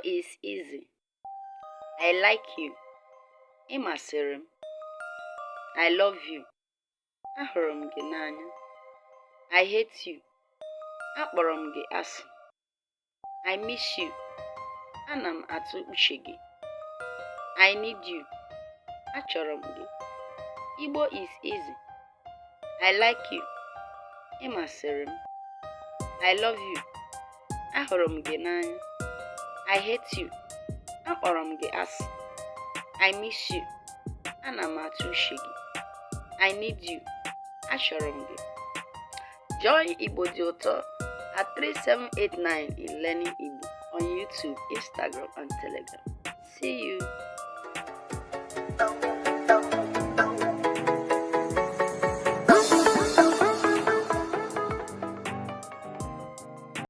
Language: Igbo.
Is easy. I like you. Ị masịrị m. I love you. Ahụrụ m gị n'anya. I hate you. Akpọrọ m gị asị. I miss you. Ana m atụ uche gị. I need you. Achọrọ m gị. Igbo is easy. I like you. Ị masịrị m. I love you. Ahụrụ m gị n'anya. I hate you. Akpọrọ m gị asị. I miss you. Ana m atụ uche gị. I need you. Achọrọ m gị. Join Igbo Dị Ụtọ at 3789 in Learning Igbo on YouTube, Instagram, and Telegram. See you.